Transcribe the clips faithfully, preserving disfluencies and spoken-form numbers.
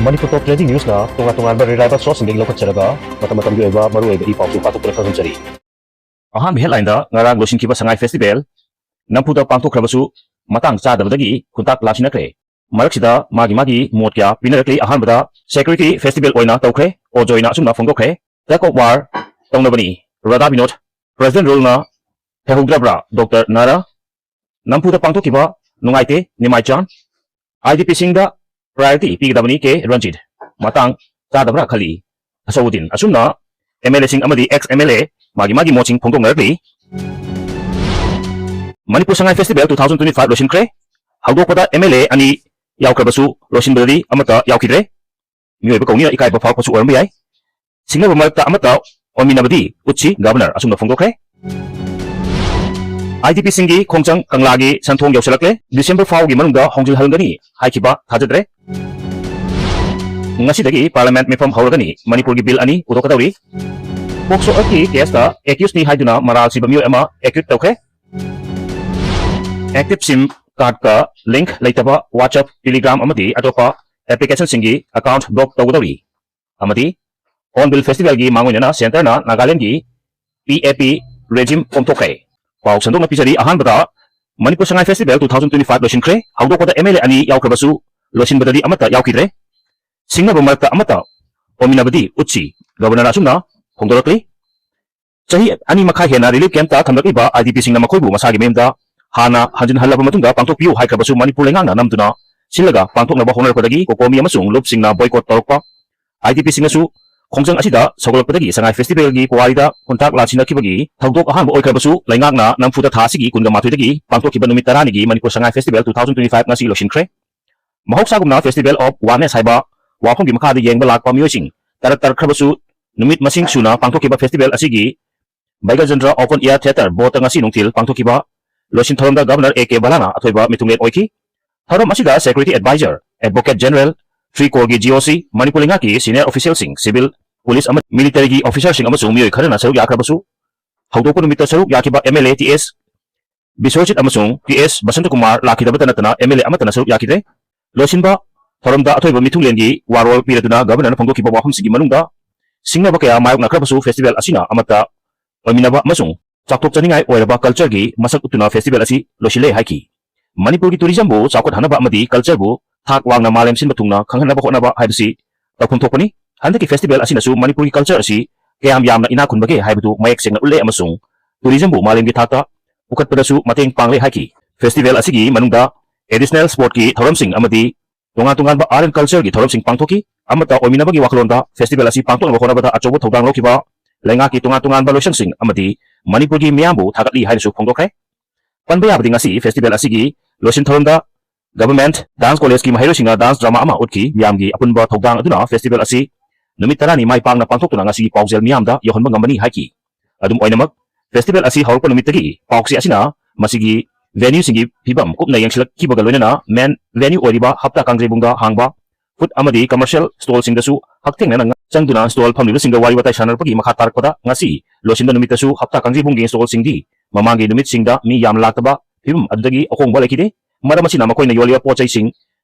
ꯃꯅꯤꯄꯨꯔ ꯇꯣꯞ trending ꯅ꯭ꯌꯨꯁꯅ ꯇꯣꯉꯥꯟ ꯇꯣꯉꯥꯟꯕ reliable ꯁꯣꯔꯁꯁꯤꯡꯗꯒꯤ ꯂꯧꯈꯠꯆꯔꯒ ꯃꯇꯝ ꯃꯇꯝꯒꯤ ꯑꯣꯏꯕ ꯃꯔꯨꯑꯣꯏꯕ ꯏ ꯄꯥꯎꯁꯨ ꯄꯥꯊꯣꯛꯇꯨꯅ ꯈꯪꯍꯟꯖꯔꯤ꯫ ꯑꯍꯥꯟꯕ ꯍꯦꯗꯂꯥꯏꯟꯗ ꯉꯔꯥꯡ ꯂꯣꯏꯁꯤꯟꯈꯤꯕ ꯁꯉꯥꯏ ꯐꯦꯁꯇꯤꯚꯦꯜ ꯅꯝꯐꯨꯗ ꯄꯥꯡꯊꯣꯛꯈ꯭ꯔꯕꯁꯨ ꯃꯇꯥꯡ ꯆꯥꯗꯕꯗꯒꯤ ꯈꯨꯟꯇꯥꯛ ꯂꯥꯁꯤꯟꯅꯈ꯭ꯔꯦ꯫ ꯃꯔꯛꯁꯤꯗ ꯃꯥꯒꯤ ꯃꯥꯒꯤ ꯃꯣꯠ ꯀꯌꯥ ꯄꯤꯅꯔꯛꯂꯤ꯫ ꯑꯍꯥꯟꯕꯗ ꯁꯦꯀ꯭ꯌꯨꯔꯤꯇꯤ ꯐꯦꯁꯇꯤꯚꯦꯜ ꯑꯣꯏꯅ ꯇꯧꯈ꯭ꯔꯦ꯫ ꯑꯣ ꯖꯣꯏꯅ ꯑꯁꯨꯝꯅ ꯐꯣꯡꯗꯣꯛꯈ꯭ꯔꯦ, "Tug of war ꯇꯧꯅꯕꯅꯤ꯫ ꯔꯥꯙꯥ ꯕꯤꯅꯣꯗ, ꯄ꯭ꯔꯦꯁꯤꯗꯦꯟ ꯔꯨꯜꯅ ꯊꯩꯍꯧꯗ꯭ꯔꯕ꯭ꯔꯥ?" ꯗꯣꯛꯇꯔ ꯅꯥꯔꯥ, "ꯅꯝꯐꯨꯗ ꯄꯥꯡꯊꯣꯛꯈꯤꯕ ꯅꯨꯡꯉꯥꯏꯇꯦ꯫ ꯅꯤꯃꯥꯏꯆꯥꯟ, ꯑꯥꯏ ꯗꯤ ꯄꯤꯁꯤꯡꯗ ꯄ꯭ꯔꯥꯏꯌꯣꯔꯤꯇꯤ ꯄꯤꯒꯗꯕꯅꯤ" ꯀꯦ ꯔꯟꯖꯤꯠ, "ꯃꯇꯥꯡ ꯆꯥꯗꯕ꯭ꯔꯥ ꯈꯜꯂꯤ" ꯑꯁꯧꯗꯤꯟ꯫ ꯑꯁꯨꯝꯅ ꯑꯦꯝ ꯑꯦꯜ ꯑꯦꯁꯤꯡ ꯑꯃꯗꯤ ꯑꯦꯛꯁ ꯑꯦꯝ ꯑꯦꯜ ꯑꯦ ꯃꯥꯒꯤ ꯃꯥꯒꯤ ꯃꯣꯠꯁꯤꯡ ꯐꯣꯡꯗꯣꯛꯅꯔꯛꯂꯤ꯫ Manipur Sangai festival two thousand twenty five ꯂꯣꯏꯁꯤꯟꯈ꯭ꯔꯦ꯫ ꯍꯧꯗꯣꯛꯄꯗ ꯑꯦꯝ ꯑꯦꯜ ꯑꯦ ꯑꯅꯤ ꯌꯥꯎꯈ꯭ꯔꯕꯁꯨ ꯂꯣꯏꯁꯤꯟꯕꯗꯗꯤ ꯑꯃꯠꯇ ꯌꯥꯎꯈꯤꯗ꯭ꯔꯦ꯫ ꯃꯤꯑꯣꯏꯕ ꯀꯧꯅꯤꯅ ꯏꯀꯥꯏꯕ ꯐꯥꯎꯔꯛꯄꯁꯨ ꯑꯣꯏꯔꯝꯕ ꯌꯥꯏ꯫ ꯁꯤꯡꯅꯕ ꯃꯔꯛꯇ ꯑꯃꯠꯇ ꯑꯣꯏꯃꯤꯟꯅꯕꯗꯤ ꯎꯠꯁꯤ ꯒꯚꯔꯅꯔ ꯑꯁꯨꯝꯅ ꯐꯣꯡꯗꯣꯛꯈ꯭ꯔꯦ꯫ I D ꯄꯤꯁꯤꯡꯒꯤ ꯈꯣꯡꯆꯪ ꯀꯪꯂꯥꯒꯤ ꯁꯟꯊꯣꯡ ꯌꯧꯁꯤꯜꯂꯛꯂꯦ꯫ ꯗꯤꯁꯦꯝꯕꯔ ꯐꯥꯎꯒꯤ ꯃꯅꯨꯡꯗ ꯍꯣꯡꯖꯤꯜꯍꯟꯒꯅꯤ ꯍꯥꯏꯈꯤꯕ ꯊꯥꯖꯗ꯭ꯔꯦ꯫ ꯉꯁꯤꯗꯒꯤ ꯄꯥꯔꯂꯤꯌꯥꯃꯦꯟꯠ ꯃꯤꯐꯝ ꯍꯧꯔꯒꯅꯤ꯫ ꯃꯅꯤꯄꯨꯔꯒꯤ ꯕꯤꯜ ꯑꯅꯤ ꯄꯨꯊꯣꯛꯀꯗꯧꯔꯤ꯫ ꯄꯣꯛꯁꯣ ꯑꯦꯛꯀꯤ ꯀꯦꯁꯇ ꯑꯦꯀ꯭ꯌꯨꯁꯅꯤ ꯍꯥꯏꯗꯨꯅ ꯃꯔꯥꯜ ꯁꯤꯕ ꯃꯤꯑꯣꯏ ꯑꯃ ꯑꯦꯀ꯭ꯌꯨꯠ ꯇꯧꯈ꯭ꯔꯦ꯫ ꯑꯦꯛꯇꯤꯚ ꯁꯤꯝ ꯀꯥꯔꯗꯀ ꯂꯤꯡꯛ ꯂꯩꯇꯕ WhatsApp, Telegram ꯑꯃꯗꯤ ꯑꯇꯣꯞꯄ ꯑꯦꯄ꯭ꯂꯤꯀꯦꯁꯟꯁꯤꯡꯒꯤ ꯑꯦꯀꯥꯎꯟꯠ ꯕ꯭ꯂꯣꯛ ꯇꯧꯒꯗꯧꯔꯤ꯫ ꯑꯃꯗꯤ ꯍꯣꯔ꯭ꯟꯕꯤꯜ ꯐꯦꯁꯇꯤꯚꯦꯜꯒꯤ ꯃꯥꯡꯑꯣꯏꯅꯅ ꯁꯦꯟꯇꯔꯅ ꯅꯥꯒꯥꯂꯦꯟꯗꯒꯤ ꯄꯤ ꯑꯦ ꯄꯤ ꯔꯦꯖꯤꯝ ꯀꯣꯝꯊꯣꯛꯈ꯭ꯔꯦ꯫ ꯄꯥꯎ ꯁꯟꯗꯣꯛꯅ ꯄꯤꯖꯔꯤ꯫ ꯑꯍꯥꯟꯕꯗ, Manipur Sangai festival two thousand twenty five ꯂꯣꯏꯁꯤꯟꯈ꯭ꯔꯦ꯫ ꯍꯧꯗꯣꯛꯄꯗ ꯑꯦꯝ ꯑꯦꯜ ꯑꯦ ꯑꯅꯤ ꯌꯥꯎꯈ꯭ꯔꯕꯁꯨ ꯂꯣꯏꯁꯤꯟꯕꯗꯗꯤ ꯑꯃꯠꯇ ꯌꯥꯎꯈꯤꯗ꯭ꯔꯦ꯫ ꯁꯤꯡꯅꯕ ꯃꯔꯛꯇ ꯑꯃꯠꯇ ꯑꯣꯏꯃꯤꯟꯅꯕꯗꯤ ꯎꯠꯁꯤ, ꯒꯚꯔꯅꯔꯅ ꯑꯁꯨꯝꯅ ꯐꯣꯡꯗꯣꯔꯛꯂꯤ꯫ ꯆꯍꯤ ꯑꯅꯤ ꯃꯈꯥꯏ ꯍꯦꯟꯅ ꯔꯤꯂꯤꯐ ꯀꯦꯝꯞꯇ ꯊꯝꯂꯛꯂꯤꯕ ꯑꯥꯏ ꯗꯤ ꯄꯤꯁꯤꯡꯅ ꯃꯈꯣꯏꯕꯨ ꯃꯁꯥꯒꯤ ꯃꯌꯨꯝꯗ ꯍꯥꯟꯅ ꯍꯟꯖꯤꯟꯍꯜꯂꯕ ꯃꯇꯨꯡꯗ ꯄꯥꯡꯊꯣꯛꯄꯤꯌꯨ ꯍꯥꯏꯈ꯭ꯔꯕꯁꯨ ꯃꯅꯤꯄꯨꯔ ꯂꯩꯉꯥꯛꯅ ꯅꯝꯗꯨꯅ ꯁꯤꯜꯂꯒ ꯄꯥꯡꯊꯣꯛꯅꯕ ꯍꯣꯠꯅꯔꯛꯄꯗꯒꯤ ꯀꯣꯀꯣꯃꯤ ꯑꯃꯁꯨꯡ ꯂꯨꯞꯁꯤꯡꯅ ꯕꯣꯏꯀꯣꯠ ꯇꯧꯔꯛꯄ, ꯑꯥꯏ ꯗꯤ ꯄꯤꯁꯤꯡꯅꯁꯨ ꯈꯣꯡꯖꯪ ꯑꯁꯤꯗ ꯁꯧꯒꯠꯂꯛꯄꯗꯒꯤ ꯁꯉꯥꯏ ꯐꯦꯁꯇꯤꯚꯦꯜꯒꯤ ꯄꯨꯋꯥꯔꯤꯗ ꯈꯣꯟꯊꯥꯛ ꯂꯥꯟꯁꯤꯟꯅꯈꯤꯕꯒꯤ ꯊꯧꯗꯣꯛ ꯑꯍꯥꯟꯕ ꯑꯣꯏꯈ꯭ꯔꯕꯁꯨ ꯂꯩꯉꯥꯛꯅ ꯅꯝꯐꯨꯗ ꯊꯥ ꯑꯁꯤꯒꯤ ꯀꯨꯟꯒ ꯃꯥꯊꯣꯏꯗꯒꯤ ꯄꯥꯡꯊꯣꯛꯈꯤꯕ ꯅꯨꯃꯤꯠ ꯇꯔꯥꯅꯤꯒꯤ Manipur Sangai festival two thousand twenty five ꯉꯁꯤ ꯂꯣꯏꯁꯤꯟꯈ꯭ꯔꯦ꯫ ꯃꯍꯧꯁꯥꯒꯨꯝꯅ Festival of Oneness ꯍꯥꯏꯕ ꯋꯥꯐꯝꯒꯤ ꯃꯈꯥꯗ ꯌꯦꯡꯕ ꯂꯥꯛꯄ ꯃꯤꯑꯣꯏꯁꯤꯡ ꯇꯔꯛ ꯇꯔꯛꯈ꯭ꯔꯕꯁꯨ ꯅꯨꯃꯤꯠ ꯃꯁꯤꯡ ꯁꯨꯅ ꯄꯥꯡꯊꯣꯛꯈꯤꯕ ꯐꯦꯁꯇꯤꯚꯦꯜ ꯑꯁꯤꯒꯤ ꯕꯩꯒꯆꯟꯗ꯭ꯔ ꯑꯣꯄꯟ ꯑꯦꯌꯔ ꯊꯤꯌꯦꯇꯔ ꯕꯣꯔꯗꯇ ꯉꯁꯤ ꯅꯨꯡꯊꯤꯜ ꯄꯥꯡꯊꯣꯛꯈꯤꯕ ꯂꯣꯏꯁꯤꯟ ꯊꯧꯔꯝꯗ ꯒꯚꯔꯅꯔ ꯑꯦ ꯀꯦ ꯕꯂꯥꯅ ꯑꯊꯣꯏꯕ ꯃꯤꯊꯨꯡꯂꯦꯟ ꯑꯣꯏꯈꯤ꯫ ꯊꯧꯔꯝ ꯑꯁꯤꯗ Security Advisor, Advocate General, three ꯀꯣꯔꯒꯤ ꯖꯤ ꯑꯣ ꯁꯤ, ꯃꯅꯤꯄꯨꯔ ꯂꯩꯉꯥꯛꯀꯤ ꯁꯤꯅꯤꯌꯔ ꯑꯣꯐꯤꯁꯤꯌꯦꯜꯁꯤꯡ, ꯁꯤꯚꯤꯜ, ꯄꯨꯂꯤꯁ ꯑꯃꯗꯤ ꯃꯤꯂꯤꯇꯔꯤꯒꯤ ꯑꯣꯐꯤꯁꯥꯔꯁꯤꯡ ꯑꯃꯁꯨꯡ ꯃꯤꯑꯣꯏ ꯈꯔꯅ ꯁꯔꯨꯛ ꯌꯥꯈ꯭ꯔꯕꯁꯨ ꯍꯧꯗꯣꯛꯄ ꯅꯨꯃꯤꯠꯇ ꯁꯔꯨꯛ ꯌꯥꯈꯤꯕ ꯑꯦꯝ ꯑꯦꯜ ꯑꯦ ꯇꯤ ꯑꯦꯁ ꯕꯤꯁ꯭ꯋꯖꯤꯠ ꯑꯃꯁꯨꯡ ꯇꯤ ꯑꯦꯁ ꯕꯁꯟꯇꯀꯨꯃꯥꯔ ꯂꯥꯛꯈꯤꯗꯕꯇ ꯅꯠꯇꯅ ꯑꯦꯝ ꯑꯦꯜ ꯑꯦ ꯑꯃꯠꯇꯅ ꯁꯔꯨꯛ ꯌꯥꯈꯤꯗ꯭ꯔꯦ꯫ ꯂꯣꯏꯁꯤꯟꯕ ꯊꯧꯔꯝꯗ ꯑꯊꯣꯏꯕ ꯃꯤꯊꯨꯡꯂꯦꯟꯒꯤ ꯋꯥꯔꯣꯜ ꯄꯤꯔꯗꯨꯅ Governor ꯅ ꯐꯣꯡꯗꯣꯛꯈꯤꯕ ꯋꯥꯐꯝꯁꯤꯡꯒꯤ ꯃꯅꯨꯡꯗ ꯁꯤꯡꯅꯕ ꯀꯌꯥ ꯃꯥꯌꯣꯛꯅꯈ꯭ꯔꯕꯁꯨ festival ꯑꯁꯤꯅ ꯑꯃꯠꯇ ꯑꯣꯏꯃꯤꯟꯅꯕ ꯑꯃꯁꯨꯡ ꯆꯥꯎꯊꯣꯛꯆꯅꯤꯡꯉꯥꯏ ꯑꯣꯏꯔꯕ culture ꯒꯤ ꯃꯁꯛ ꯎꯠꯇꯨꯅ festival ꯑꯁꯤ ꯂꯣꯏꯁꯤꯜꯂꯦ ꯍꯥꯏꯈꯤ꯫ ꯃꯅꯤꯄꯨꯔꯒꯤ tourism ꯕꯨ ꯆꯥꯎꯈꯠꯍꯟꯅꯕ ꯑꯃꯗꯤ culture ꯕꯨ ꯊꯥꯛ ꯋꯥꯡꯅ ꯃꯥꯂꯦꯝ ꯁꯤꯟꯕ ꯊꯨꯡꯅ ꯈꯪꯍꯟꯅꯕ ꯍꯣꯠꯅꯕ ꯍꯥꯏꯕꯁꯤ ꯇꯧꯐꯝ ꯊꯣꯛꯄꯅꯤ꯫ ꯍꯟꯗꯛꯀꯤ festival ꯑꯁꯤꯅꯁꯨ ꯃꯅꯤꯄꯨꯔꯒꯤ culture ꯑꯁꯤ ꯀꯌꯥꯝ ꯌꯥꯝꯅ ꯏꯅꯥꯛ ꯈꯨꯟꯕꯒꯦ ꯍꯥꯏꯕꯗꯨ ꯃꯌꯦꯛ ꯁꯦꯡꯅ ꯎꯠꯂꯦ ꯑꯃꯁꯨꯡ tourism ꯕꯨ ꯃꯥꯂꯦꯝꯒꯤ ꯊꯥꯛꯇ ꯄꯨꯈꯠꯄꯗꯁꯨ ꯃꯇꯦꯡ ꯄꯥꯡꯂꯦ ꯍꯥꯏꯈꯤ꯫ Festival ꯑꯁꯤꯒꯤ ꯃꯅꯨꯡꯗ additional sport ꯀꯤ ꯊꯧꯔꯝꯁꯤꯡ ꯑꯃꯗꯤ ꯇꯣꯉꯥꯟ ꯇꯣꯉꯥꯟꯕ art and culture ꯒꯤ ꯊꯧꯔꯝꯁꯤꯡ ꯄꯥꯡꯊꯣꯛꯈꯤ꯫ ꯑꯃꯠꯇ ꯑꯣꯏꯃꯤꯟꯅꯕꯒꯤ ꯋꯥꯈꯜꯂꯣꯟꯗ festival ꯑꯁꯤ ꯄꯥꯡꯊꯣꯛꯅꯕ ꯍꯣꯠꯅꯕꯗ ꯑꯆꯧꯕ ꯊꯧꯗꯥꯡ ꯂꯧꯈꯤꯕ ꯂꯩꯉꯥꯛꯀꯤ ꯇꯣꯉꯥꯟ ꯇꯣꯉꯥꯟꯕ ꯂꯣꯏꯁꯪꯁꯤꯡ ꯑꯃꯗꯤ ꯃꯅꯤꯄꯨꯔꯒꯤ ꯃꯤꯌꯥꯝꯕꯨ ꯊꯥꯒꯠꯂꯤ ꯍꯥꯏꯅꯁꯨ ꯐꯣꯡꯗꯣꯛꯈ꯭ꯔꯦ꯫ ꯄꯟꯕ ꯌꯥꯕꯗꯤ ꯉꯁꯤ festival ꯑꯁꯤꯒꯤ ꯂꯣꯏꯁꯤꯟ ꯊꯧꯔꯝꯗ Government Dance College ꯀꯤ ꯃꯍꯩꯔꯣꯏꯁꯤꯡꯅ dance drama ꯑꯃ ꯎꯠꯈꯤ꯫ ꯃꯤꯌꯥꯝꯒꯤ ꯑꯄꯨꯟꯕ ꯊꯧꯗꯥꯡ ꯑꯗꯨꯅ festival ꯑꯁꯤ ꯅꯨꯃꯤꯠ ꯇꯔꯥꯅꯤ ꯃꯥꯏ ꯄꯥꯛꯅ ꯄꯥꯡꯊꯣꯛꯇꯨꯅ ꯉꯁꯤꯒꯤ ꯄꯥꯎꯖꯦꯜ ꯃꯤꯌꯥꯝꯗ ꯌꯧꯍꯟꯕ ꯉꯝꯕꯅꯤ ꯍꯥꯏꯈꯤ꯫ ꯑꯗꯨꯝ ꯑꯣꯏꯅꯃꯛ, festival ꯑꯁꯤ ꯍꯧꯔꯛꯄ ꯅꯨꯃꯤꯠꯇꯒꯤ ꯄꯥꯎꯆꯦ ꯑꯁꯤꯅ ꯃꯁꯤꯒꯤ venue ꯁꯤꯡꯒꯤ ꯐꯤꯕꯝ ꯀꯨꯞꯅ ꯌꯦꯡꯁꯤꯜꯂꯛꯈꯤꯕꯒ ꯂꯣꯏꯅꯅ main venue ꯑꯣꯏꯔꯤꯕ ꯍꯞꯇꯥ ꯀꯥꯡꯖꯩꯕꯨꯡꯗ ꯍꯥꯡꯕ food ꯑꯃꯗꯤ commercial stall ꯁꯤꯡꯗꯁꯨ ꯍꯛꯊꯦꯡꯅꯅ ꯆꯪꯗꯨꯅ stall ꯐꯝꯂꯤꯕꯁꯤꯡꯒ ꯋꯥꯔꯤ ꯋꯥꯇꯥꯏ ꯁꯥꯟꯅꯔꯛꯄꯒꯤ ꯃꯈꯥ ꯇꯥꯔꯛꯄꯗ, ꯉꯁꯤ ꯂꯣꯏꯁꯤꯟꯕ ꯅꯨꯃꯤꯠꯇꯁꯨ ꯍꯞꯇꯥ ꯀꯥꯡꯖꯩꯕꯨꯡꯒꯤ stall ꯁꯤꯡꯗꯤ ꯃꯃꯥꯡꯒꯤ ꯅꯨꯃꯤꯠꯁꯤꯡꯗ ꯃꯤ ꯌꯥꯝ ꯂꯥꯛꯇꯕ ꯐꯤꯕꯝ ꯑꯗꯨꯗꯒꯤ ꯑꯍꯣꯡꯕ ꯂꯩꯈꯤꯗꯦ꯫ ꯃꯔꯝ ꯑꯁꯤꯅ ꯃꯈꯣꯏꯅ ꯌꯣꯜꯂꯤꯕ ꯄꯣꯠ ꯆꯩꯁꯤꯡ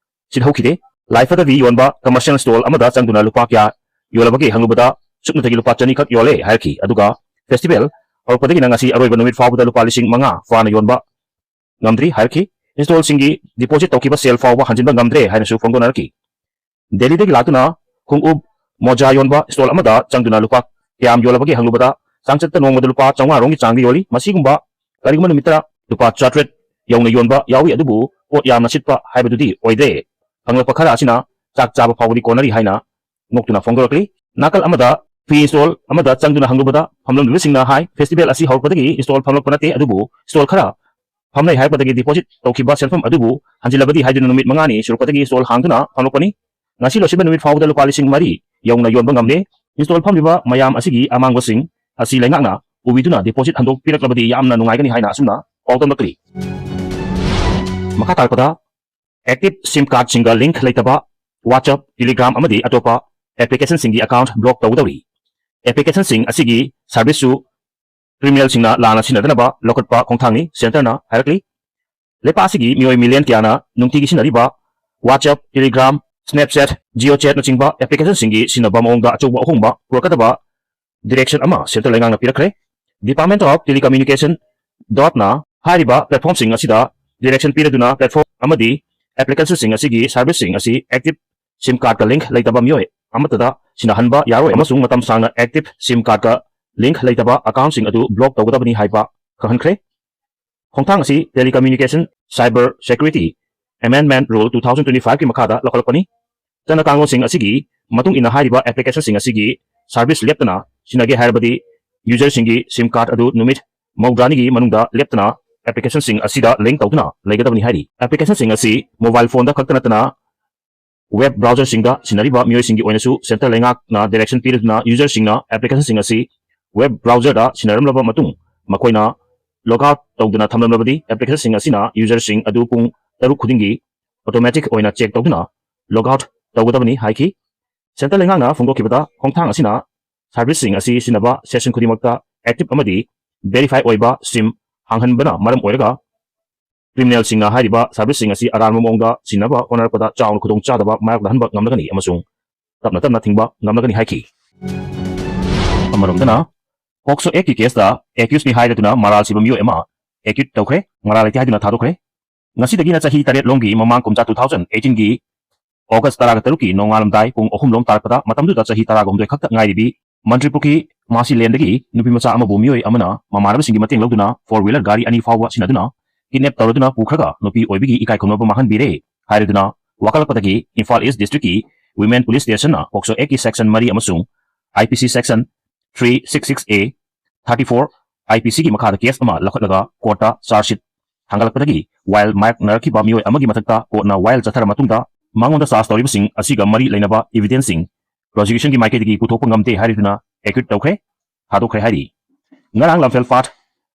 ꯁꯤꯠꯍꯧꯈꯤꯗꯦ꯫ ꯂꯥꯏꯐꯗꯕꯤ ꯌꯣꯟꯕ commercial stall ꯑꯃꯗ ꯆꯪꯗꯨꯅ ꯂꯨꯄꯥ ꯀꯌꯥ ꯌꯣꯜꯂꯕꯒꯦ ꯍꯪꯂꯨꯕꯗ, ꯁꯨꯞꯅꯇꯒꯤ ꯂꯨꯄꯥ ꯆꯅꯤ ꯈꯛ ꯌꯣꯜꯂꯦ ꯍꯥꯏꯔꯛꯈꯤ꯫ ꯑꯗꯨꯒ festival ꯍꯧꯔꯛꯄꯗꯒꯤꯅ ꯉꯁꯤ ꯑꯔꯣꯏꯕ ꯅꯨꯃꯤꯠ ꯐꯥꯎꯕꯗ ꯂꯨꯄꯥ ꯂꯤꯁꯤꯡ ꯃꯉꯥ ꯐꯥꯅ ꯌꯣꯟꯕ ꯉꯝꯗ꯭ꯔꯤ ꯍꯥꯏꯔꯛꯈꯤ꯫ Stall ꯁꯤꯡꯒꯤ deposit ꯇꯧꯈꯤꯕ ꯁꯦꯜ ꯐꯥꯎꯕ ꯍꯟꯖꯤꯟꯕ ꯉꯝꯗ꯭ꯔꯦ ꯍꯥꯏꯅꯁꯨ ꯐꯣꯡꯗꯣꯛꯅꯔꯛꯈꯤ꯫ ꯗꯦꯜꯂꯤꯗꯒꯤ ꯂꯥꯛꯇꯨꯅ ꯈꯣꯡꯎꯞ, ꯃꯣꯖꯥ ꯌꯣꯟꯕ stall ꯑꯃꯗ ꯆꯪꯗꯨꯅ ꯂꯨꯄꯥ ꯀꯌꯥꯝ ꯌꯣꯜꯂꯕꯒꯦ ꯍꯪꯂꯨꯕꯗ, ꯆꯥꯡꯆꯠꯇ ꯅꯣꯡꯃꯗ ꯂꯨꯄꯥ ꯆꯥꯝꯃꯉꯥ ꯔꯣꯝꯒꯤ ꯆꯥꯡꯗ ꯌꯣꯜꯂꯤ꯫ ꯃꯁꯤꯒꯨꯝꯕ ꯀꯔꯤꯒꯨꯝꯕ ꯅꯨꯃꯤꯠꯇ ꯂꯨꯄꯥ ꯆꯥꯇ꯭ꯔꯦꯠ ꯌꯧꯅ ꯌꯣꯟꯕ ꯌꯥꯎꯏ, ꯑꯗꯨꯕꯨ ꯄꯣꯠ ꯌꯥꯝꯅ ꯁꯤꯠꯄ ꯍꯥꯏꯕꯗꯨꯗꯤ ꯑꯣꯏꯗ꯭ꯔꯦ꯫ ꯐꯪꯂꯛꯄ ꯈꯔ ꯑꯁꯤꯅ ꯆꯥꯛ ꯆꯥꯕ ꯐꯥꯎꯕꯗꯤ ꯀꯣꯟꯅꯔꯤ ꯍꯥꯏꯅ ꯅꯣꯛꯇꯨꯅ ꯐꯣꯡꯗꯣꯔꯛꯂꯤ꯫ ꯅꯥꯀꯜ ꯑꯃꯗ ꯐꯤ stall ꯑꯃꯗ ꯆꯪꯗꯨꯅ ꯍꯪꯂꯨꯕꯗ, ꯐꯝꯂꯝꯂꯤꯕꯁꯤꯡꯅ ꯍꯥꯏ, festival ꯑꯁꯤ ꯍꯧꯔꯛꯄꯗꯒꯤ stall ꯐꯝꯂꯛꯄ ꯅꯠꯇꯦ, ꯑꯗꯨꯕꯨ stall ꯈꯔ ꯐꯝꯅꯩ ꯍꯥꯏꯔꯛꯄꯗꯒꯤ deposit ꯇꯧꯈꯤꯕ ꯁꯦꯟꯐꯝ ꯑꯗꯨꯕꯨ ꯍꯟꯖꯤꯜꯂꯕꯗꯤ ꯍꯥꯏꯗꯨꯅ ꯅꯨꯃꯤꯠ ꯃꯉꯥꯅꯤ ꯁꯨꯔꯛꯄꯗꯒꯤ stall ꯍꯥꯡꯗꯨꯅ ꯐꯝꯂꯛꯄꯅꯤ꯫ ꯉꯁꯤ ꯂꯣꯏꯁꯤꯟꯕ ꯅꯨꯃꯤꯠ ꯐꯥꯎꯕꯗ ꯂꯨꯄꯥ ꯂꯤꯁꯤꯡ ꯃꯔꯤ ꯌꯧꯅ ꯌꯣꯟꯕ ꯉꯝꯂꯦ꯫ Stall ꯐꯝꯂꯤꯕ ꯃꯌꯥꯝ ꯑꯁꯤꯒꯤ ꯑꯃꯥꯡꯕꯁꯤꯡ ꯑꯁꯤ ꯂꯩꯉꯥꯛꯅ ꯎꯕꯤꯗꯨꯅ deposit ꯍꯟꯗꯣꯛꯄꯤꯔꯛꯂꯕꯗꯤ ꯌꯥꯝꯅ ꯅꯨꯡꯉꯥꯏꯒꯅꯤ ꯍꯥꯏꯅ ꯑꯁꯨꯝꯅ ꯄꯥꯎꯗꯝꯂꯛꯂꯤ꯫ ꯃꯈꯥ ꯇꯥꯔꯛꯄꯗ, active SIM card ꯁꯤꯡꯒ link ꯂꯩꯇꯕ WhatsApp, Telegram ꯑꯃꯗꯤ ꯑꯇꯣꯞꯄ application ꯁꯤꯡꯒꯤ account block ꯇꯧꯒꯗꯧꯔꯤ꯫ Application ꯁꯤꯡ ꯑꯁꯤꯒꯤ service ꯁꯨ criminal ꯁꯤꯡꯅ ꯂꯥꯟꯅ ꯁꯤꯖꯤꯟꯅꯗꯅꯕ ꯂꯧꯈꯠꯄ ꯈꯣꯡꯊꯥꯡꯅꯤ, Centre ꯅ ꯍꯥꯏꯔꯛꯂꯤ꯫ ꯂꯩꯄꯥꯛ ꯑꯁꯤꯒꯤ ꯃꯤꯑꯣꯏ million ꯀꯌꯥꯅ ꯅꯨꯡꯇꯤꯒꯤ ꯁꯤꯖꯤꯟꯅꯔꯤꯕ WhatsApp, Telegram, Snapchat, GeoChat-ꯅꯆꯤꯡꯕ application-ꯁꯤꯡꯒꯤ ꯁꯤꯖꯤꯟꯅꯕ ꯃꯑꯣꯡꯗ ꯑꯆꯧꯕ ꯑꯍꯣꯡꯕ ꯄꯨꯔꯛꯀꯗꯕ direction ꯑꯃ central ꯂꯩꯉꯥꯛꯅ ꯄꯤꯔꯛꯈ꯭ꯔꯦ꯫ Department of Telecommunication dot-ꯅ ꯍꯥꯏꯔꯤꯕ platform-ꯁꯤꯡ ꯑꯁꯤꯗ direction ꯄꯤꯔꯗꯨꯅ platform ꯑꯃꯗꯤ application-ꯁꯤꯡ ꯑꯁꯤꯒꯤ service-ꯁꯤꯡ ꯑꯁꯤ active SIM card-ꯀ link ꯂꯩꯇꯕ ꯃꯤꯑꯣꯏ ꯑꯃꯠꯇꯗ ꯁꯤꯟꯅꯍꯟꯕ ꯌꯥꯔꯣꯏ ꯑꯃꯁꯨꯡ ꯃꯇꯝ ꯁꯥꯡꯅ active SIM card-ꯀ link ꯂꯩꯇꯕ account-ꯁꯤꯡ ꯑꯗꯨ block ꯇꯧꯒꯗꯕꯅꯤ ꯍꯥꯏꯕ ꯈꯪꯍꯟꯈ꯭ꯔꯦ꯫ ꯈꯣꯡꯊꯥꯡ ꯑꯁꯤ Telecommunication Cyber Security Amendment Rule two thousand twenty-five-ꯀꯤ ꯃꯈꯥꯗ ꯂꯧꯈꯠꯂꯛꯄꯅꯤ꯫ ꯆꯠꯅ ꯀꯥꯡꯂꯣꯟꯁꯤꯡ ꯑꯁꯤꯒꯤ ꯃꯇꯨꯡ ꯏꯟꯅ ꯍꯥꯏꯔꯤꯕ application-ꯁꯤꯡ ꯑꯁꯤꯒꯤ service ꯂꯦꯞꯇꯅ ꯁꯤꯟꯅꯒꯦ ꯍꯥꯏꯔꯕꯗꯤ user-ꯁꯤꯡꯒꯤ SIM card ꯑꯗꯨ ꯅꯨꯃꯤꯠ ꯃꯧꯗ꯭ꯔꯥꯅꯤꯒꯤ ꯃꯅꯨꯡꯗ ꯂꯦꯞꯇꯅ application-ꯁꯤꯡ ꯑꯁꯤꯗ link ꯇꯧꯗꯨꯅ ꯂꯩꯒꯗꯕꯅꯤ ꯍꯥꯏꯔꯤ꯫ Application-ꯁꯤꯡ ꯑꯁꯤ mobile phone-ꯗ ꯈꯛꯇ ꯅꯠꯇꯅ web browser-ꯁꯤꯡꯗ ꯁꯤꯟꯅꯔꯤꯕ ꯃꯤꯑꯣꯏꯁꯤꯡꯒꯤ ꯑꯣꯏꯅꯁꯨ central ꯂꯩꯉꯥꯛꯅ direction ꯄꯤꯔꯗꯨꯅ user-ꯁꯤꯡꯅ application-ꯁꯤꯡ ꯑꯁꯤ web browser-ꯗ ꯁꯤꯟꯅꯔꯝꯂꯕ ꯃꯇꯨꯡ ꯃꯈꯣꯏꯅ log out ꯇꯧꯗꯅ ꯊꯝꯂꯝꯂꯕꯗꯤ application-ꯁꯤꯡ ꯑꯁꯤꯅ user-ꯁꯤꯡ ꯑꯗꯨ ꯄꯨꯡ ꯇꯔꯨꯛ ꯈꯨꯗꯤꯡꯒꯤ automatic ꯑꯣꯏꯅ check ꯇꯧꯗꯨꯅ log out ꯇꯧꯒꯗꯕꯅꯤ ꯍꯥꯏꯈꯤ꯫ Central ꯂꯩꯉꯥꯛꯅ ꯐꯣꯡꯗꯣꯛꯈꯤꯕꯗ ꯈꯣꯡꯊꯥꯡ ꯑꯁꯤꯅ service-ꯁꯤꯡ ꯑꯁꯤ ꯁꯤꯖꯤꯟꯅꯕ session ꯈꯨꯗꯤꯡꯃꯛꯇ active ꯑꯃꯗꯤ verify ꯑꯣꯏꯕ SIM ꯍꯥꯡꯍꯟꯕꯅ ꯃꯔꯝ ꯑꯣꯏꯔꯒ criminal-ꯁꯤꯡꯅ ꯍꯥꯏꯔꯤꯕ service-ꯁꯤꯡ ꯑꯁꯤ ꯑꯔꯥꯟꯕ ꯃꯑꯣꯡꯗ ꯁꯤꯖꯤꯟꯅꯕ ꯍꯣꯠꯅꯔꯛꯄꯗ ꯆꯥꯎꯅ ꯈꯨꯗꯣꯡꯆꯥꯗꯕ ꯃꯥꯌꯣꯛꯅꯍꯟꯕ ꯉꯝꯂꯒꯅꯤ ꯑꯃꯁꯨꯡ ꯇꯞꯅ ꯇꯞꯅ ꯊꯤꯡꯕ ꯉꯝꯂꯒꯅꯤ ꯍꯥꯏꯈꯤ꯫ ꯑꯃꯔꯣꯝꯗꯅ, POCSO Act-ꯀꯤ case-ꯇ accused-ꯅꯤ ꯍꯥꯏꯔꯗꯨꯅ ꯃꯔꯥꯜ ꯁꯤꯕ ꯃꯤꯑꯣꯏ ꯑꯃ acquit ꯇꯧꯈ꯭ꯔꯦ, ꯃꯔꯥꯜ ꯂꯩꯇꯦ ꯍꯥꯏꯗꯨꯅ ꯊꯥꯗꯣꯛꯈ꯭ꯔꯦ꯫ ꯉꯁꯤꯗꯒꯤꯅ ꯆꯍꯤ ꯇꯔꯦꯠ ꯂꯣꯝꯒꯤ ꯃꯃꯥꯡ ꯀꯨꯝꯖꯥ two thousand eighteen-ꯒꯤ August ꯇꯔꯥꯒ ꯇꯔꯨꯛꯀꯤ ꯅꯣꯡꯉꯥꯜꯂꯝꯗꯥꯏ ꯄꯨꯡ ꯑꯍꯨꯝ ꯂꯣꯝ ꯇꯥꯔꯛꯄꯗ ꯃꯇꯝꯗꯨꯗ ꯆꯍꯤ ꯇꯔꯥꯒ ꯍꯨꯝꯗꯣꯏ ꯈꯛꯇ ꯉꯥꯏꯔꯤꯕꯤ ꯃꯟꯇ꯭ꯔꯤꯄꯨꯈ꯭ꯔꯤ ꯃꯥꯁꯤ ꯂꯦꯟꯗꯒꯤ ꯅꯨꯄꯤ ꯃꯆꯥ ꯑꯃꯕꯨ ꯃꯤꯑꯣꯏ ꯑꯃꯅ ꯃꯃꯥꯟꯅꯕꯁꯤꯡꯒꯤ ꯃꯇꯦꯡ ꯂꯧꯗꯨꯅ four wheeler ꯒꯥꯔꯤ ꯑꯅꯤ ꯐꯥꯎꯕ ꯁꯤꯟꯅꯗꯨꯅ kidnap ꯇꯧꯔꯗꯨꯅ ꯄꯨꯈ꯭ꯔꯒ ꯅꯨꯄꯤ ꯑꯣꯏꯕꯒꯤ ꯏꯀꯥꯏ ꯈꯨꯝꯅꯕ ꯃꯥꯡꯍꯟꯕꯤꯔꯦ ꯍꯥꯏꯔꯗꯨꯅ ꯋꯥꯀꯠꯂꯛꯄꯗꯒꯤ Imphal East District-ꯀꯤ Women Police Station-ꯅ POCSO Act-ꯀꯤ section ꯃꯔꯤ ꯑꯃꯁꯨꯡ IPC section three six six A, thirty-four IPC-ꯒꯤ ꯃꯈꯥꯗ case ꯑꯃ ꯂꯧꯈꯠꯂꯒ court-ꯇ charge sheet ꯊꯥꯡꯒꯠꯂꯛꯄꯗꯒꯤ ꯋꯥꯌꯦꯜ ꯃꯥꯌꯣꯛꯅꯔꯛꯈꯤꯕ ꯃꯤꯑꯣꯏ ꯑꯃꯒꯤ ꯃꯊꯛꯇ court-ꯅ ꯋꯥꯌꯦꯜ ꯆꯠꯊꯔ ꯃꯇꯨꯡꯗ ꯃꯉꯣꯟꯗ charge ꯇꯧꯔꯤꯕꯁꯤꯡ ꯑꯁꯤꯒ ꯃꯔꯤ ꯂꯩꯅꯕ evidence-ꯁꯤꯡ prosecution-ꯒꯤ ꯃꯥꯏꯀꯩꯗꯒꯤ ꯄꯨꯊꯣꯛꯄ ꯉꯝꯗꯦ ꯍꯥꯏꯔꯗꯨꯅ acquit ꯇꯧꯈ꯭ꯔꯦ, ꯊꯥꯗꯣꯛꯈ꯭ꯔꯦ ꯍꯥꯏꯔꯤ꯫ ꯉꯔꯥꯡ ꯂꯝꯐꯦꯜ ꯄꯥꯠ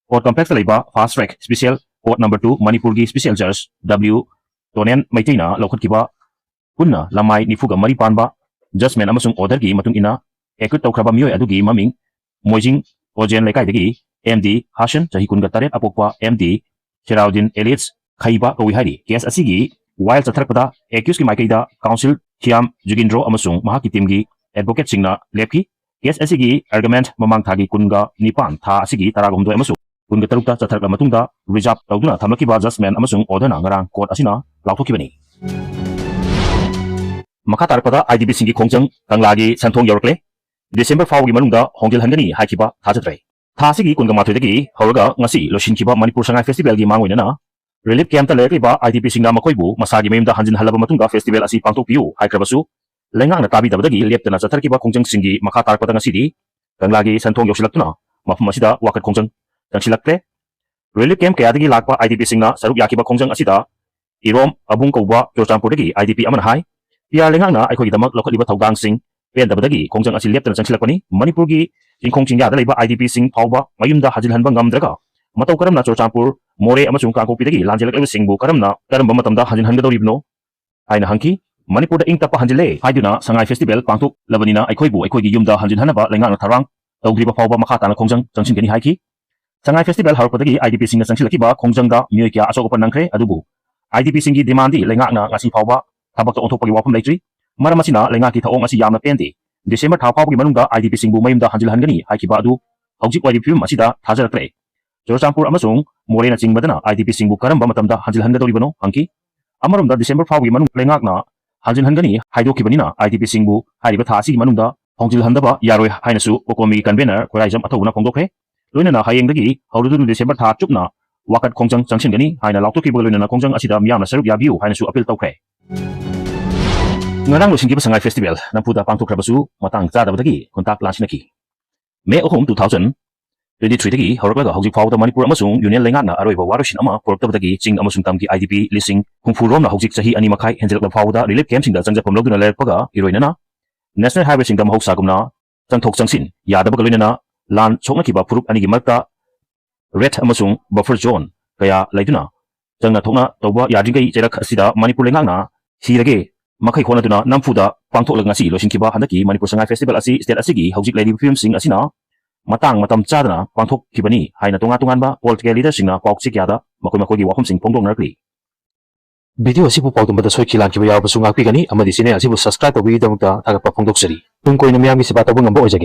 court complex-ꯇ ꯂꯩꯕ Fast Track Special Court number two ꯃꯅꯤꯄꯨꯔꯒꯤ special judge W ꯇꯣꯅꯦꯟ ꯃꯩꯇꯩꯅ ꯂꯧꯈꯠꯈꯤꯕ ꯄꯨꯟꯅ ꯂꯃꯥꯏ ꯅꯤꯐꯨꯒ ꯃꯔꯤ ꯄꯥꯟꯕ judgment ꯑꯃꯁꯨꯡ order-ꯒꯤ ꯃꯇꯨꯡ ꯏꯟꯅ acquit ꯇꯧꯈ꯭ꯔꯕ ꯃꯤꯑꯣꯏ ꯑꯗꯨꯒꯤ ꯃꯃꯤꯡ ꯃꯣꯏꯖꯤꯡ ꯑꯣꯖꯦꯟ ꯂꯩꯀꯥꯏꯗꯒꯤ M D ꯍꯥꯁꯟ, ꯆꯍꯤ ꯀꯨꯟꯒ ꯇꯔꯦꯠ ꯑꯄꯣꯛꯄ M D ꯁꯦꯔꯥꯎꯗꯤꯟ alias ꯈꯩꯕ ꯀꯧꯏ ꯍꯥꯏꯔꯤ꯫ Case ꯑꯁꯤꯒꯤ ꯋꯥꯌꯦꯜ ꯆꯠꯊꯔꯛꯄꯗ ꯑꯦꯀ꯭ꯌꯨꯁꯀꯤ ꯃꯥꯏꯀꯩꯗ ꯀꯥꯎꯟꯁꯤꯜ ꯊꯤꯌꯥꯝ ꯖꯨꯒꯤꯟꯗ꯭ꯔꯣ ꯑꯃꯁꯨꯡ ꯃꯍꯥꯛꯀꯤ ꯇꯤꯝꯒꯤ ꯑꯦꯗꯚꯣꯀꯦꯠꯁꯤꯡꯅ ꯂꯦꯞꯈꯤ꯫ ꯀꯦꯁ ꯑꯁꯤꯒꯤ ꯑꯥꯔꯒꯨꯃꯦꯟꯠ ꯃꯃꯥꯡ ꯊꯥꯒꯤ ꯀꯨꯟꯒ ꯅꯤꯄꯥꯟ, ꯊꯥ ꯑꯁꯤꯒꯤ ꯇꯔꯥꯒ ꯍꯨꯝꯗꯣꯏ ꯑꯃꯁꯨꯡ ꯀꯨꯟꯒ ꯇꯔꯨꯛꯇ ꯆꯠꯊꯔꯛꯂꯕ ꯃꯇꯨꯡꯗ ꯔꯤꯖꯥꯔꯚ ꯇꯧꯗꯨꯅ ꯊꯝꯂꯛꯈꯤꯕ ꯖꯖꯃꯦꯟꯠ ꯑꯃꯁꯨꯡ ꯑꯣꯔꯗꯔꯅ ꯉꯔꯥꯡ ꯀꯣꯔꯠ ꯑꯁꯤꯅ ꯂꯥꯎꯊꯣꯛꯈꯤꯕꯅꯤ꯫ ꯃꯈꯥ ꯇꯥꯔꯛꯄꯗ ꯑꯥꯏ ꯗꯤ ꯄꯤꯁꯤꯡꯒꯤ ꯈꯣꯡꯖꯪ ꯀꯪꯂꯥꯒꯤ ꯁꯦꯟꯊꯣꯡ ꯌꯧꯔꯛꯂꯦ꯫ ꯗꯤꯁꯦꯝꯕꯔ ꯐꯥꯎꯕꯒꯤ ꯃꯅꯨꯡꯗ ꯍꯣꯡꯖꯤꯜꯍꯟꯒꯅꯤ ꯍꯥꯏꯈꯤꯕ ꯊꯥꯖꯗ꯭ꯔꯦ꯫ ꯊꯥ ꯑꯁꯤꯒꯤ ꯀꯨꯟꯒ ꯃꯥꯊꯣꯏꯗꯒꯤ ꯍꯧꯔꯒ ꯉꯁꯤ ꯂꯣꯏꯁꯤꯟꯈꯤꯕ ꯃꯅꯤꯄꯨꯔ ꯁꯉꯥꯏ ꯐꯦꯁꯇꯤꯚꯦꯜꯒꯤ ꯃꯥꯡ ꯑꯣꯏꯅꯅ ꯔꯤꯂꯤꯐ ꯀꯦꯝꯞꯇ ꯂꯩꯔꯛꯂꯤꯕ ꯑꯥꯏ ꯗꯤ ꯄꯤꯁꯤꯡꯅ ꯃꯈꯣꯏꯕꯨ ꯃꯁꯥꯒꯤ ꯃꯌꯨꯝꯗ ꯍꯟꯖꯤꯟꯍꯜꯂꯕ ꯃꯇꯨꯡꯗ ꯐꯦꯁꯇꯤꯚꯦꯜ ꯑꯁꯤ ꯄꯥꯡꯊꯣꯛꯄꯤꯌꯨ ꯍꯥꯏꯈ꯭ꯔꯕꯁꯨ, ꯂꯩꯉꯥꯛꯅ ꯇꯥꯕꯤꯗꯕꯗꯒꯤ ꯂꯦꯞꯇꯅ ꯆꯠꯊꯔꯛꯈꯤꯕ ꯈꯣꯡꯖꯪꯁꯤꯡꯒꯤ ꯃꯈꯥ ꯇꯥꯔꯛꯄꯗ ꯉꯁꯤꯗꯤ ꯀꯪꯂꯥꯒꯤ ꯁꯦꯟꯊꯣꯡ ꯌꯧꯁꯤꯜꯂꯛꯇꯨꯅ ꯃꯐꯝ ꯑꯁꯤꯗ ꯋꯥꯀꯠ ꯈꯣꯡꯖꯪ ꯆꯪꯁꯤꯜꯂꯛꯂꯦ꯫ ꯔꯤꯂꯤꯐ ꯀꯦꯝꯞ ꯀꯌꯥꯗꯒꯤ ꯂꯥꯛꯄ ꯑꯥꯏ ꯗꯤ ꯄꯤꯁꯤꯡꯅ ꯁꯔꯨꯛ ꯌꯥꯈꯤꯕ ꯈꯣꯡꯖꯪ ꯑꯁꯤꯗ ꯏꯔꯣꯝ ꯑꯕꯨꯡ ꯀꯧꯕ ꯆꯨꯔꯆꯥꯟꯄꯨꯔꯗꯒꯤ ꯑꯥꯏ ꯗꯤ ꯄꯤ ꯑꯃꯅ ꯍꯥꯏ, ꯄꯤ ꯑꯥꯔ ꯂꯩꯉꯥꯛꯅ ꯑꯩꯈꯣꯏꯒꯤꯗꯃꯛ ꯂꯧꯈꯠꯂꯤꯕ ꯊꯧꯗꯥꯡꯁꯤꯡ ꯄꯦꯟꯗꯕꯗꯒꯤ ꯈꯣꯡꯖꯪ ꯑꯁꯤ ꯂꯦꯞꯇꯅ ꯆꯪꯁꯤꯜꯂꯛꯄꯅꯤ꯫ ꯃꯅꯤꯄꯨꯔꯒꯤ ꯆꯤꯡꯈꯣꯡ ꯆꯤꯡꯌꯥꯗ ꯂꯩꯕ ꯑꯥꯏ ꯗꯤ ꯄꯤꯁꯤꯡ ꯐꯥꯎꯕ ꯃꯌꯨꯝꯗ ꯍꯟꯖꯤꯜꯍꯟꯕ ꯉꯝꯗ꯭ꯔꯒ ꯃꯇꯧ ꯀꯔꯝꯅ ꯆꯨꯔꯆꯥꯟꯄꯨꯔ, ꯃꯣꯔꯦ ꯑꯃꯁꯨꯡ ꯀꯥꯡꯄꯣꯛꯄꯤꯗꯒꯤ ꯂꯥꯟꯖꯦꯜꯂꯛꯂꯤꯕꯁꯤꯡꯕꯨ ꯀꯔꯝꯅ, ꯀꯔꯝꯕ ꯃꯇꯝꯗ ꯍꯟꯖꯤꯟꯍꯟꯒꯗꯧꯔꯤꯕꯅꯣ ꯍꯥꯏꯅ ꯍꯪꯈꯤ꯫ ꯃꯅꯤꯄꯨꯔꯗ ꯏꯪ ꯇꯞꯄ ꯍꯟꯖꯤꯜꯂꯦ ꯍꯥꯏꯗꯨꯅ ꯁꯉꯥꯏ ꯐꯦꯁꯇꯤꯚꯦꯜ ꯄꯥꯡꯊꯣꯛꯂꯕꯅꯤꯅ ꯑꯩꯈꯣꯏꯕꯨ ꯑꯩꯈꯣꯏꯒꯤ ꯌꯨꯝꯗ ꯍꯟꯖꯤꯟꯍꯟꯅꯕ ꯂꯩꯉꯥꯛꯅ ꯊꯧꯔꯥꯡ ꯇꯧꯗ꯭ꯔꯤꯕ ꯐꯥꯎꯕ ꯃꯈꯥ ꯇꯥꯅ ꯈꯣꯡꯖꯪ ꯆꯪꯁꯤꯟꯒꯅꯤ ꯍꯥꯏꯈꯤ꯫ ꯁꯉꯥꯏ ꯐꯦꯁꯇꯤꯚꯦꯜ ꯍꯧꯔꯛꯄꯗꯒꯤ ꯑꯥꯏ ꯗꯤ ꯄꯤꯁꯤꯡꯅ ꯆꯪꯁꯤꯜꯂꯛꯈꯤꯕ ꯈꯣꯡꯖꯪꯗ ꯃꯤꯑꯣꯏ ꯀꯌꯥ ꯑꯁꯣꯛ ꯑꯄꯟ ꯅꯪꯈ꯭ꯔꯦ, ꯑꯗꯨꯕꯨ ꯑꯥꯏ ꯗꯤ ꯄꯤꯁꯤꯡꯒꯤ ꯗꯤꯃꯥꯟꯗꯤ ꯂꯩꯉꯥꯛꯅ ꯉꯁꯤ ꯐꯥꯎꯕ ꯊꯕꯛꯇ ꯑꯣꯟꯊꯣꯛꯄꯒꯤ ꯋꯥꯐꯝ ꯂꯩꯇ꯭ꯔꯤ꯫ ꯃꯔꯝ ꯑꯁꯤꯅ ꯂꯩꯉꯥꯛꯀꯤ ꯊꯧꯑꯣꯡ ꯑꯁꯤ ꯌꯥꯝꯅ ꯄꯦꯟꯗꯦ꯫ ꯗꯤꯁꯦꯝꯕꯔ ꯊꯥ ꯐꯥꯎꯕꯒꯤ ꯃꯅꯨꯡꯗ ꯑꯥꯏ ꯗꯤ ꯄꯤꯁꯤꯡꯕꯨ ꯃꯌꯨꯝꯗ ꯍꯟꯖꯤꯜꯍꯟꯒꯅꯤ ꯍꯥꯏꯈꯤꯕ ꯑꯗꯨ ꯍꯧꯖꯤꯛ ꯑꯣꯏꯔꯤꯕ ꯐꯤꯕꯝ ꯑꯁꯤꯗ ꯊꯥꯖꯔꯛꯇ꯭ꯔꯦ꯫ ꯆꯨꯔꯆꯥꯟꯄꯨꯔ ꯑꯃꯁꯨꯡ ꯃꯣꯔꯦꯅꯆꯤꯡꯕꯗꯅ ꯑꯥꯏ ꯗꯤ ꯄꯤꯁꯤꯡꯕꯨ ꯀꯔꯝꯕ ꯃꯇꯝꯗ ꯍꯟꯖꯤꯜꯍꯟꯒꯗꯧꯔꯤꯕꯅꯣ ꯍꯪꯈꯤ꯫ ꯑꯃꯔꯣꯝꯗ ꯗꯤꯁꯦꯝꯕꯔ ꯐꯥꯎꯕꯒꯤ ꯃꯅꯨꯡ ꯂꯩꯉꯥꯛꯅ ꯍꯟꯖꯤꯟꯍꯟꯒꯅꯤ ꯍꯥꯏꯗꯣꯛꯈꯤꯕꯅꯤꯅ ꯑꯥꯏ ꯗꯤ ꯄꯤꯁꯤꯡꯕꯨ ꯍꯥꯏꯔꯤꯕ ꯊꯥ ꯑꯁꯤꯒꯤ ꯃꯅꯨꯡꯗ ꯍꯣꯡꯖꯤꯜꯍꯟꯗꯕ ꯌꯥꯔꯣꯏ ꯍꯥꯏꯅꯁꯨ ꯀꯣꯀꯣꯃꯤꯒꯤ ꯀꯟꯚꯦꯅꯔ ꯈꯣꯏꯔꯥꯏꯖꯝ ꯑꯊꯧꯕꯅ ꯐꯣꯡꯗꯣꯛꯈ꯭ꯔꯦ꯫ ꯂꯣꯏꯅꯅ ꯍꯌꯦꯡꯗꯒꯤ ꯍꯧꯔꯗꯨꯅ ꯗꯤꯁꯦꯝꯕꯔ ꯊꯥ ꯆꯨꯞꯅ ꯋꯥꯀꯠ ꯈꯣꯡꯖꯪ ꯆꯪꯁꯤꯟꯒꯅꯤ ꯍꯥꯏꯅ ꯂꯥꯎꯊꯣꯛꯈꯤꯕꯒ ꯂꯣꯏꯅꯅ ꯈꯣꯡꯖꯪ ꯑꯁꯤꯗ ꯃꯤꯌꯥꯝꯅ ꯁꯔꯨꯛ ꯌꯥꯕꯤꯌꯨ ꯍꯥꯏꯅꯁꯨ ꯑꯄꯤꯜ ꯇꯧꯈ꯭ꯔꯦ꯫ ꯉꯔꯥꯡ ꯂꯣꯏꯁꯤꯟꯈꯤꯕ ꯁꯉꯥꯏ ꯐꯦꯁꯇꯤꯚꯦꯜ ꯅꯝꯐꯨꯗ ꯄꯥꯡꯊꯣꯛꯈ꯭ꯔꯕꯁꯨ ꯃꯇꯥꯡ ꯆꯥꯗꯕꯗꯒꯤ ꯈꯣꯟꯊꯥꯛ ꯂꯥꯟꯁꯤꯟꯅꯈꯤ꯫ ꯃꯦ ꯑꯍꯨꯝ, ꯇꯨ ꯊꯥꯎꯖꯟ ꯇ꯭ꯋꯦꯟꯇꯤ ꯊ꯭ꯔꯤꯗꯒꯤ ꯍꯧꯔꯛꯂꯒ ꯍꯧꯖꯤꯛ ꯐꯥꯎꯕꯗ ꯃꯅꯤꯄꯨꯔ ꯑꯃꯁꯨꯡ ꯌꯨꯅꯤꯌꯟ ꯂꯩꯉꯥꯛꯅ ꯑꯔꯣꯏꯕ ꯋꯥꯔꯣꯏꯁꯤꯟ ꯑꯃ ꯄꯨꯔꯛꯇꯕꯗꯒꯤ ꯆꯤꯡ ꯑꯃꯁꯨꯡ ꯇꯝꯒꯤ ꯑꯥꯏ ꯗꯤ ꯄꯤ ꯂꯤꯁꯤꯡ ꯍꯨꯝꯐꯨ ꯔꯣꯝꯅ ꯍꯧꯖꯤꯛ ꯆꯍꯤ ꯑꯅꯤ ꯃꯈꯥꯏ ꯍꯦꯟꯖꯜꯂꯛꯂꯕ ꯐꯥꯎꯕꯗ ꯔꯤꯂꯤꯐ ꯀꯦꯝꯞꯁꯤꯡꯗ ꯆꯪꯖꯐꯝ ꯂꯧꯗꯨꯅ ꯂꯩꯔꯛꯄꯒ ꯏꯔꯣꯏꯅꯅ ꯅꯦꯁꯅꯦꯜ ꯍꯥꯏꯋꯦꯁꯤꯡꯗ ꯃꯍꯧꯁꯥꯒꯨꯝꯅ ꯆꯪꯊꯣꯛ ꯆꯪꯁꯤꯟ ꯌꯥꯗꯕꯒ ꯂꯣꯏꯅꯅ ꯂꯥꯟ ꯁꯣꯛꯅꯈꯤꯕ ꯐꯨꯔꯨꯞ ꯑꯅꯤꯒꯤ ꯃꯔꯛꯇ ꯔꯦꯗ ꯑꯃꯁꯨꯡ ꯕꯐꯔ ꯖꯣꯟ ꯀꯌꯥ ꯂꯩꯗꯨꯅ ꯆꯪꯅ ꯊꯣꯛꯅ ꯇꯧꯕ ꯌꯥꯗ꯭ꯔꯤꯉꯩ ꯆꯩꯔꯛ ꯑꯁꯤꯗ ꯃꯅꯤꯄꯨꯔ ꯂꯩꯉꯥꯛꯅ ꯁꯤꯔꯒꯦ ꯃꯈꯩ ꯍꯣꯠꯅꯗꯨꯅ ꯅꯝꯐꯨꯗ ꯄꯥꯡꯊꯣꯛꯂꯒ ꯉꯁꯤ ꯂꯣꯏꯁꯤꯟꯈꯤꯕ ꯍꯟꯗꯛꯀꯤ ꯃꯅꯤꯄꯨꯔ ꯁꯉꯥꯏ ꯐꯦꯁꯇꯤꯚꯦꯜ ꯑꯁꯤ ꯁ꯭ꯇꯦꯠ ꯑꯁꯤꯒꯤ ꯍꯧꯖꯤꯛ ꯂꯩꯔꯤꯕ ꯐꯤꯕꯝꯁꯤꯡ ꯑꯁꯤꯅ ꯃꯇꯥꯡ ꯃꯇꯝ ꯆꯥꯗꯅ ꯄꯥꯡꯊꯣꯛꯈꯤꯕꯅꯤ ꯍꯥꯏꯅ ꯇꯣꯉꯥꯟ ꯇꯣꯉꯥꯟꯕ ꯄꯣꯂꯤꯇꯤꯀꯦꯜ ꯂꯤꯗꯔꯁꯤꯡꯅ ꯄꯥꯎ ꯆꯦ ꯀꯌꯥꯗ ꯃꯈꯣꯏ ꯃꯈꯣꯏꯒꯤ ꯋꯥꯐꯝꯁꯤꯡ ꯐꯣꯡꯗꯣꯛꯅꯔꯛꯂꯤ꯫ Video ꯑꯁꯤꯕꯨ ꯄꯥꯎꯗꯝꯕꯗ ꯁꯣꯏꯈꯤ ꯂꯥꯟꯈꯤꯕ ꯌꯥꯎꯔꯕꯁꯨ ꯉꯥꯛꯄꯤꯒꯅꯤ ꯑꯃꯗꯤ channel ꯑꯁꯤꯕꯨ subscribe ꯇꯧꯕꯤꯕꯒꯤꯗꯃꯛꯇ ꯊꯥꯒꯠꯄ ꯐꯣꯡꯗꯣꯛꯆꯔꯤ꯫ ꯇꯨꯡ ꯀꯣꯏꯅ ꯃꯤꯌꯥꯝꯒꯤ ꯁꯦꯕꯥ ꯇꯧꯕ ꯉꯝꯕ ꯑꯣꯏꯖꯒꯦ꯫